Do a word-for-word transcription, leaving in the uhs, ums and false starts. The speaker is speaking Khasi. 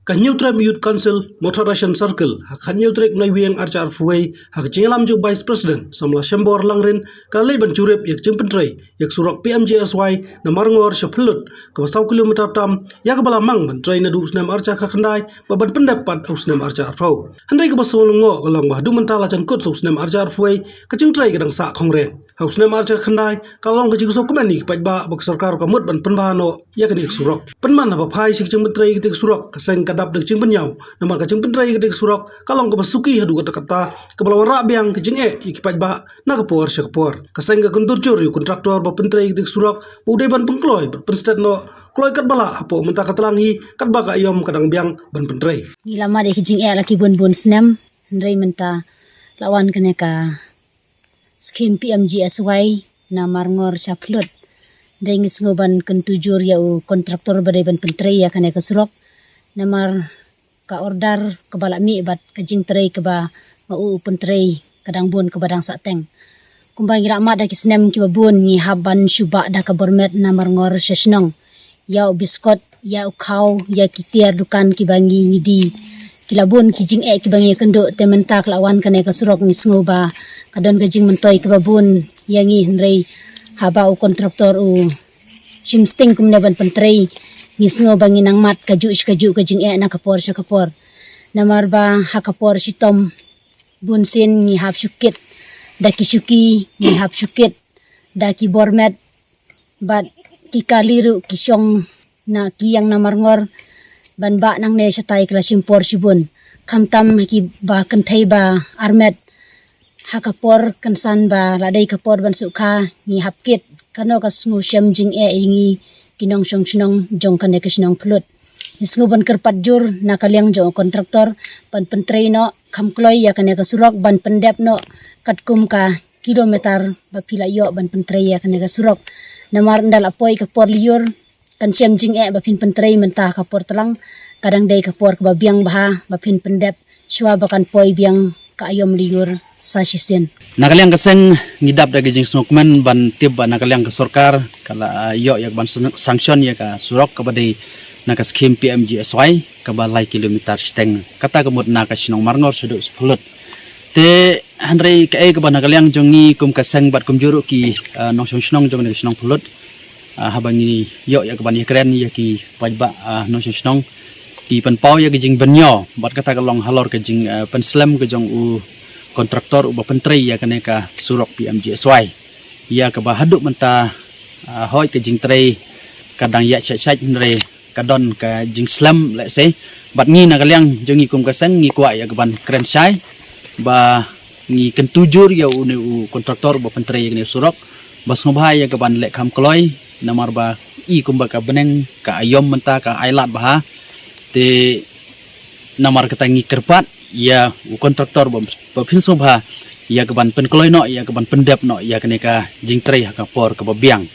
Ka Hynñiewtrep Youth Council, Mawthadraishan Circle, ha ka khathynñiew tarik Naiwieng arhajar arphew wei, ha ka jingïalam jong u Vice President Samla Shembor Langrin, ka la leit ban jurip ïa ka jingpyntrei ïa ka surok P M G S Y na Marngor sha Phyllud, kaba saw kilometer tam ïa kaba la mang ban trei naduh u snem arhajar khatkhyndai bad ban pyndep pat ha u snem arhajar arphew. Hynrei kaba sngewlyngngoh ka long ba haduh mynta la jan kut sha u snem arhajar arphew wei, ka jingtrei ka dang sah khongreng. Ha u snem arhajar khatkhyndai ka long ka jingsngewkmen ïa ki paidbah ba ka sorkar ka mut ban pynbha noh ïa kane ka surok. Pynban haba phai sha ka jingpyntrei ïa kane ka surok, ka seng ka dap da ka jingpynïaw. Namar ka jingpyntrei ïa kane ka surok ka long kaba suki haduh katta katta, kaba la wanrah biang ka jingeh ïa ki paidbah na ka por sha ka por. Ka seng ka kyntu jur ïa u kontraktor ba pyntrei ïa kane ka surok ba u dei ban pynkloi bad pynstet noh kloi katba lah hapoh mynta ka tlang hi, katba ka aïom ka dang biang ban pyntrei. Ngi la mad ïa ka jingeh la ki bun bun snem, hynrei mynta la wan kane ka skhim P M G S Y na Marngor sha Phyllud. Hynrei ngi sngew ban kyntu jur ïa u kontraktor ba dei ban pyntrei ïa kane ka surok, namar ka order kaba la mih bad ka jingtrei kaba ma u u pyntrei ka dang bun, kaba dang sah teng. Kumba ngi la mad da ki snem kiba bun, ngi hap ban shu bah da ka bor met na Marngor sha shnong. Ïa u biskot, ïa u khaw, ïa ki tiar dukan kiba ngi, ngi die. Ki la bun ki jingeh kiba ngi ïakynduh, te mynta ka la wan kane ka surok, ngi sngew ba ka don ka jingmyntoi kaba bun ïa ngi, hynrei haba u kontraktor u shim sting kumne ban pyntrei, ngi sngew ba ngi nang mad kajuh shi kajuh ka jingeh na ka por sha ka por. Namar ba ha ka por shitom bun sien ngi hap shu kit da ki shuki, ngi hap shu kit da ki bor met bad ki kali ruh ki shong na ki ïing na Marngor ban bah nangne shatai, ka la shim por shibun. Khamtam ha kiba kynthei ba armet, ha ka por kynsan ba la dei ka por ban shu kha, ngi hap kit. Kano ka sngewshem jingeh ïa ngi ki nongshong shnong jong kane ka shnong Phyllud. Ngi sngew ban kyrpad jur na ka liang jong u kontraktor ban pyntrei noh kham kloi ïa kane ka surok, ban pyndep noh katkum ka kilometer ba phi la ïoh ban pyntrei ïa kane ka surok. Namar ynda la poi ka por lyiur, kan shem jingeh ba phin pyntrei mynta ka por tlang, ka dang dei ka por kaba biang bha ba phin pyndep shuwa ba kan poi biang ka aïom lyiur sa shisien. Na ka liang ka seng, ngi dap da ka jingsngewkmen ban tip ba na ka liang ka sorkar ka la, ah, ïoh ïa ka ban san-, sanction ïa ka surok kaba dei na ka skhim P M G S Y kaba lai kilometer shiteng. Kata ka mut na ka shnong Marngor shaduh sha Phyllud. Te hynrei kaei kaba na ka liang jong ngi kum ka seng bad kumjuh ruh ki, ah, nongshong shnong jong ka shnong Phyllud, ah, haba ngi ïoh ïa ka ban ïakren ïa ki paidbah, ah, nongshong shnong, ki pynpaw ïa ka jingpynïoh bad kata ka long halor ka jing, ah, pynslem ka jong u kontraktor uba pyntrei ïa kane ka surok P M G S Y. Ïa kaba haduh mynta, ah, hooid ka jingtrei ka dang ïaid shait shait, hynrei ka don ka jingslem lehse. Bad ngi na ka liang jong ngi kum ka seng ngi kwah ïa ka ban kren shai ba ngi kyntu jur ïa une u kontraktor ba pyntrei ïa kane u surok ba sngewbha ïa ka ban leh kham kloi, namar ba i kumba ka bneng ka aïom mynta ka ai lad bha. Te namar kata ngi kyrpad ïa u kontraktor ba, ba phin sngewbha ïa ka ban pynkloi noh, ïa ka ban pyndep noh ïa kane ka jingtrei ha ka por kaba biang.